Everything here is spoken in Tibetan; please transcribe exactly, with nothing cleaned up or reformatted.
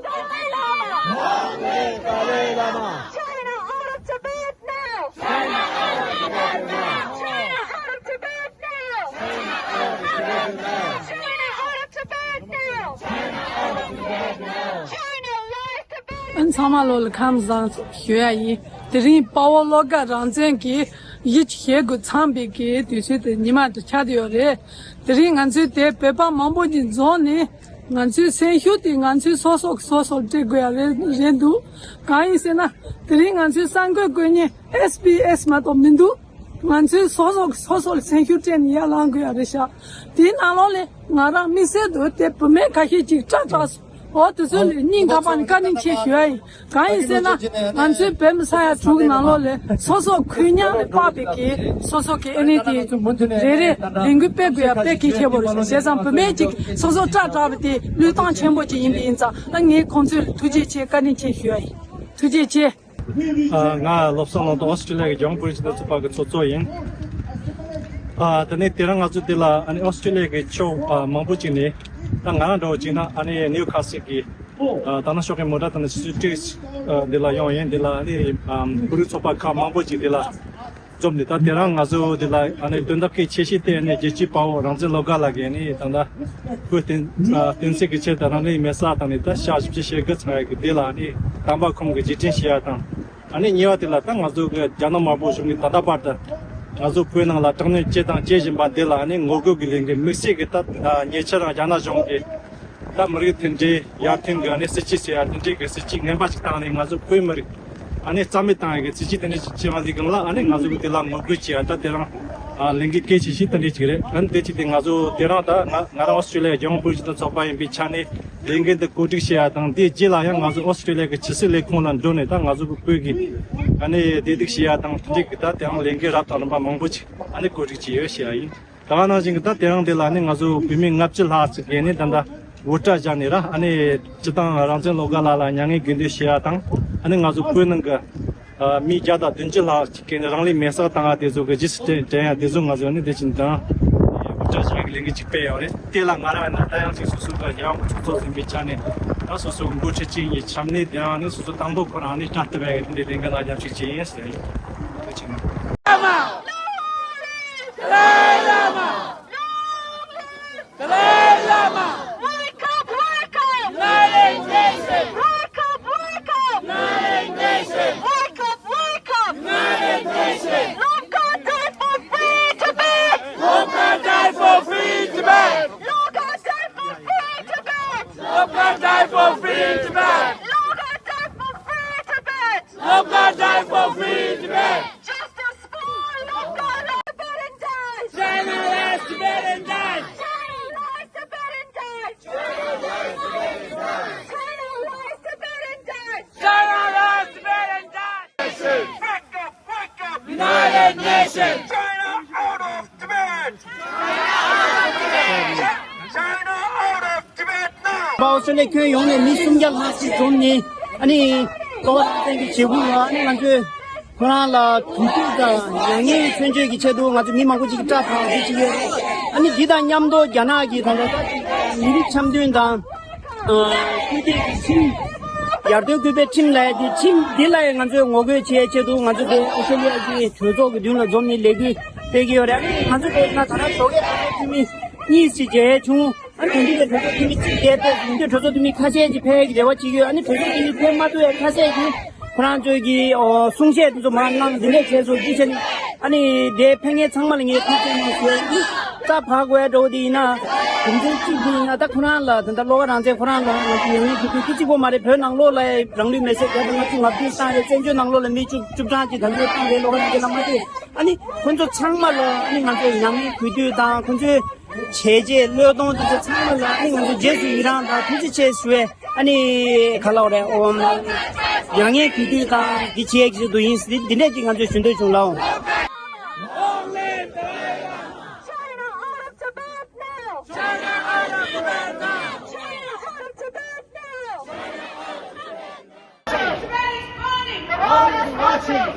Dalai Lama! Long live Dalai Lama! China out of Tibet now! China out of Tibet now! China out of Tibet now! China out of Tibet now! China out of Tibet now! China lies Tibet! ཨན་ཚང་མ་ལོ་ལ་ཁམས་བཟང་ཞུ་ཡ་ཡིན། དེ་རིང་དཔའ་བོ་བློ་དགའ་རང་བཙན་གྱི་ཡིད་ཆེས་དགོས་འཚམས་པའི་གི་དུས་ཚོད་དེ་ཉི་མ་དེ་ཆགས་བསྡད་ཡོད་རེད། དེ་རིང་ང་ཚོའི་དེ་བོད་པ་མང་པོ་ཅིག་འཛོམས་ནས། ང་ཚོའི་སེམས་ཤུགས་དེ་ང་ཚོའི་སོ་སོ་སོ་སོར་སྤྲད་དགོས་ཡ་རེད་རེད་འདུག་གང་ཡིན་ཟེར་ན། དེ་རིང་ང་ཚོའི་གསར་འགོད་དགོས་ཉེན་ཨེས་བི་ཨེས་མ་གཏོགས་མི་འདུག་ང་ཚོའི་སོ་སོ་སོ་སོར་སེམས་ཤུགས་སྤྲད་ནས་ཡར་ལངས་དགོས་ཡ་རེད་ཤག་དེའི་ནང་ལོགས་ལས་ང་རང་དམིགས་བསལ་དུ་དེ་བུད་མེད་ཁ་ཤས་ཅིག་སྐྲག་སྐྲག་སོང་། འོ་དེ་ཚོ་ལ་སྙིང་ཐག་པ་ནས་བཀའ་དྲིན་ཆེ་ཞུ་ཡ་ཡིན། གང་ཡིན་ཟེར་ན། ང་ཚོའི་བོད་མི་ས་ཡ་དྲུག་གི་ནང་ལོགས་ལས་སོ་སོ་ཁོད་ཉག་ནས་དཔག་པའི་གི་སོ་སོ་གི་ཨ་ནི་དེ་རེ་རེ་ལས་འགུལ་སྤེལ་དགོས་ཡ་དཔེ་གལ་ཆེ་བོ་རེད། བྱས་ཙང་བུད་མེད་ཅིག་སོ་སོ་སྐྲག་དྲགས་པ་དེ་བློས་གཏོང་ཆེན་པོ་ཅིག་ཡིན་པ་ཡིན་ཙང་། ད་ངས་ཁོང་ཚོ་ལ་ཐུགས་རྗེ་ཆེ་བཀའ་དྲིན་ཆེ་ཞུ་ཡ་ཡིན། ཐུགས་རྗེ་ཆེ། ཨ། ང་བློ་བཟང་ལུང་རྟོགས། ཨོ་སི་ཀྲི་ལི་ཡ་གི་རྒྱལ་ཡོངས་བོད་རིགས་སྤྱི་མཐུན་ཚོགས་པ་གི་ཚོགས་གཙོ་ཡིན། ཨ། དེ་ནས་དེ་རིང་ང་ཚོ་འདི་ལ་ཨ་ནི་ཨོ་སི་ཀྲི་ལི་ཡ་གི་ཕྱོགས་ཨ་མང་པོ་ཅིག་ནས། ད་ང་རང་འདྲ་བོ་ཅིག་ན་ཨ་ནི་ནིའུ་ཁ་སི་ལི་གི་ཨ་ད་ནང་ཤོག་ཁའི་མོ་ཊ་དང་ཆུ་ཚོད་ཏོག་ཙམ་འདི་ལ་ཡོང་ཡིན། འདི་ལ་ཨ་ནི་ཨ་བོད་རིགས་ཚོགས་པ་ཁག་མང་པོ་ཅིག་འདི་ལ་འཛོམས་ནས། ད་དེ་རིང་ང་ཚོ་འདི་ལ་ཨ་ནི་དོན་དག་གལ་ཆེ་ཤོས་དེ་ཨ་ནི་རྒྱལ་གཅེས་དཔའ་བོ་རང་བཙན་བློ་དགའ་ལགས་ཀྱིས་ཨ་ནི་ད་ལྟ་བོད་བསྟན་ཨ་བསྟན་སྲིད་ཀྱི་ཆེད་དུ་རང་ལུས་མེར་སྲེག་བཏང་ནས་ད་ཞག་བཞི་བཅུ་ཞེ་དགུ་ཚང་ཡ་གི་འདི་ལ་ཨ་ནི་དམ་པ་ཁོང་གི་རྗེས་དྲན་ཞུ་ཡ་དང་། ཨ་ནི་གཉིས་པ་དེ་ལ་ད་ང་ཚོ་གི་རྒྱ་ནག་དམར་པོ་གཞུང་གིས་ད་ལྟ་བར་དུ་ང་ཚོ་བོད་ནང་ལ་དྲག་གནོན་བྱས་དང་བྱེད་བཞིན་པ་འདི་ལ་ཨ་ནི་ངོ་རྒོལ་གྱི་ལས་འགུལ་དམིགས་བསལ་གྱི་ད་ཉེ་ཆར་རྒྱ་ནག་གཞུང་གིས་ད་མི་རིགས་མཐུན་སྒྲིལ་ཡར་ཐོན་གྱི་ཨ་ནི་སྲིད་ཇུས་ཟེར་ཡ་དེ་འདྲའི་གི་སྲིད་ཇུས་ངན་པ་ཞིག་བཏང་ནས་ང་ཚོ་བོད་མི་རིགས་ཨ་ནི་རྩ་མེད་བཏང་ཡ་གི་སྲིད་ཇུས་དེ་འདྲ་ཞིག་བྱས་པ་འདི་སྒང་ལ་ཨ་ནི་ང་ཚོ་གི་དེ་ལ་ངོ་རྒོལ་བྱས་ཡ་ད་དེ་རིང་ཨ་ལས་འགུལ་གལ་ཆེ་ཤོས་དེ་འདྲ་ཞིག་རེད། ཨ་ནི་དེ་ཅིག་དེ་ང་ཚོ་དེ་རིང་ད་ང་ང་རང་ཨོ་སི་ཀྲི་ལི་ཡ་རྒྱལ་ཡོངས་བོད་རིགས་སྤྱི་མཐུན་ཚོགས་པ་ཡིན་པའི་ཆ་ནས། ལས་འགུལ་འདི་གོ་སྒྲིག་བྱེད་ཡ་དང་། དེའི་རྗེས་ལ་ཡང་ང་ཚོ་ཨོ་སི་ཀྲི་ལི་ཡ་གི་ཕྱི་སྲིད་ལས་ཁུངས་ལ་འགྲོ་ནས་ད་ང་ཚོ་གི་བོད་ཀྱི་ཨ་ནི་བདེ་སྡུག་ཞུ་ཡ་དང་། དེ་འདྲའི་གི་ད་དེའང་ལས་འགུལ་རབ་དང་རིམ་པ་མང་པོ་ཅིག་ཨ་ནི་གོ་སྒྲིག་བྱས་ཡོད་ཞུ་ཡ་ཡིན། ད་ག་ནང་བཞིན་གི་ད་དེ་རིང་འདི་ལ་ཨ་ནི་ང་ཚོ་བོད་མི་ལྔ་བཅུ་ལྷག་ཅིག་གིས་ཨ་ནི་ད་ལྟ་འུར་སྒྲ་བརྒྱབ་ནས་ར་ཨ་ནི་སྤྱི་བཏང་རང་བཙན་བློ་དགའ་ལགས་ལ་མྱ་ངན་གུས་འདུད་ཞུ་ཡ་དང་། ཨ་ནི་ང་ཚོ་བོད་ནང་གི་ཨ་མི་བརྒྱ་དང་བདུན་ཅུ་ལྷག་ཅིག་གིས་རང་ལུས་མེར་སྲེག་བཏང་བ་དེ་ཚོ་གི་རྗེས་སུ་དྲན་དྲན་ཡ་དེ་ཚོ་ང་ཚོ་ནི་དེ་བཞིན་དང་། དབུ་སྐྲ་བཞར་གྱི་ལས་འགུལ་ཅིག་སྤེལ་ཡོད་རེད། དེ་ལ་ང་རང་ཡིན་ན་ད་ཡང་ཅིག་སོ་སོ་གི་རྒྱལ་ཡོངས་ཚོགས་གཙོ་ཟིན་པའི་ཆ་ནས་ད་སོ་སོ་གི་འགོ་ཁྲིད་ཅིག་ཡིན་པའི་ཆ་ནས། དེ་ཡང་ནི་སོ་སོ་དང་པོ་ཁོ་རང་ནི་སྐྲག་ཐུབ་པའི་དེ་འདྲའི་ལས་འགུལ་ལ་མཉམ་ཞུགས་བྱས་ཡིན་ཟེར་ཡོད། དེ་བྱས་ན། Dalai Lama! Wake up, wake up! United Nations! Wake up, wake up! United Nations! Wake up, wake up! United Nations! Lamka died for free Tibet! Lamka died for free Tibet! Lamka died for free Tibet! Lamka died for free Tibet! Lamka died for free Tibet! Lamka died for free Tibet! Justice for Lamka! Tibetan died! China lies, Tibetan died! China lies, Tibetan died! China lies, Tibetan died! China lies, Tibetan died! Wake up, wake up! United Nations! China out of Tibet! China out of Tibet now! ཨོ་སི་ཀྲི་ལི་ཡ་ཁྱོན་ཡོངས་ནས་མི་སུམ་བརྒྱ་ལྷག་ཅིག་འཛོམས་ནས་ཨ་ནི་བློ་དགའ་རང་བཙན་གྱི་བྱེད་སྒོ་ལ་ཨ་ནི་ང་ཚོས་ཁོ་རང་ལ་གུས་འདུད་དང་མྱ་ངན་མཚོན་བྱེད་ཀྱི་ཆེད་དུ་ང་ཚོ་མི་མང་པོ་ཅིག་གིས་སྐྲ་བྲེགས་བྱས་ཡོད་རེད། ཨ་ནི་འདི་དང་མཉམ་དུ་རྒྱ་ནག་གི་ད་ལྟ་མི་རིགས་འཆམ་མཐུན་དང་། ཨ། སྐུལ་འདེད་ཀྱི་ཁྲིམས། ཡར་ཐོན་སྐུལ་སྤེལ་ཁྲིམས་ལབ་ཡ་དེ། ཁྲིམས་འདི་ལ་ཡང་ང་ཚོས་ངོ་རྒོལ་བྱེད་ཡའི་ཆེད་དུ་ང་ཚོ་འདིར་ཨོ་སི་ཀྲི་ལི་ཡ་གི་གྲོས་ཚོགས་ཀྱི་མདུན་ལ་འཛོམས་ནས་ལས་འགུལ་སྤེལ་གྱི་ཡོད་རེད། ང་ཚོ་འདིར་ན་ད་ལྟ་ཞོགས་ཀས་གྲོས་ཚོགས་འཐུས་མི་གཉིས་ཤིག་མཇལ་བྱུང་། ཨ་ནི་དེང་དུས་ཀྱི་གྲོས་ཚོགས་འཐུས་མི་གཅིག་བསྡད་པས། དེང་དུས་གྲོས་ཚོགས་འཐུས་མི་ཁ་ཤས་ཀྱིས་ཕེབས་ཀྱི་རེ་བ་བྱེད་ཀྱི་ཡོད། ཨ་ནི་གྲོས་ཚོགས་འཐུས་མི་ཕེབས་མ་ཐུབ་པའི་ཁ་ཤས་ཀྱིས་ཁོ་རང་ཚོས་ཀྱི་ཨོ་གསུང་བཤད་དེ་ཚོ་མར་གནང་། འདི་འདྲས་བྱས་སོང་། འདི་བྱས་ནས་ཨ་ནི་དེར་ཕེབས་མཁན་ཚང་མ་ལ་ངས་ཐུགས་རྗེ་ཆེ་ཞུ། ཨ་ནི་སྐྲ་བྲེགས་དགོས་འདྲ་བོ་དེ་ཡིན་ན། གུང་ཁྲན་གཅིག་དེ་ཡིན་ན་ད་ཁོ་རང་ལ་ད་ལྟ་བློ་དགའ་རང་བཙན་ཁོ་རང་ལ་ང་ཚོ་མྱ་ངན་གུས་འདུད་དེ་གཅིག་པོ་མ་རེད། བོད་ནང་ལོགས་ལ་རང་ལུས་མེར་སྲེག་བརྒྱ་དང་ལྔ་བཅུ་ང་བདུན་བཏང་རེད། བཙན་བྱོལ་ནང་ལོགས་ལ་མི་བཅུ་བཅུ་གྲངས་ཀྱིས་ད་ལྟ་བཏང་རེད། བློ་དགའ་རང་བཙན་ལ་མ་ལྟོས། ཨ་ནི་ཁོ་ཚོ་ཚང་མ་ལ་ཨ་ནི་ང་ཚོས་མྱ་ངན་གུས་འདུད་དང་ཁོ་ཚོའི་བྱས་རྗེས་བློས་གཏོང་དེ་ཚོ་ཚང་མ་ལ་ཨ་ནི་ང་ཚོས་རྗེས་སུ་ཡི་རང་དང་ཐུགས་རྗེ་ཆེ་ཞུ་བའི་ཨ་ནི་ག་ལབ་རེད། ཨོ་མྱ་ངན་གུས་འདུད་དང་འདི་བྱས་ཀྱི་འདུག་ཡིན། འདི་འདི་འདྲས་ཀྱི་ང་ཚོས་ཞུ་འདོད་བྱུང་ལགས། China out of Tibet now! China out of Tibet now! China out of Tibet now! Tibet is burning! The world is watching!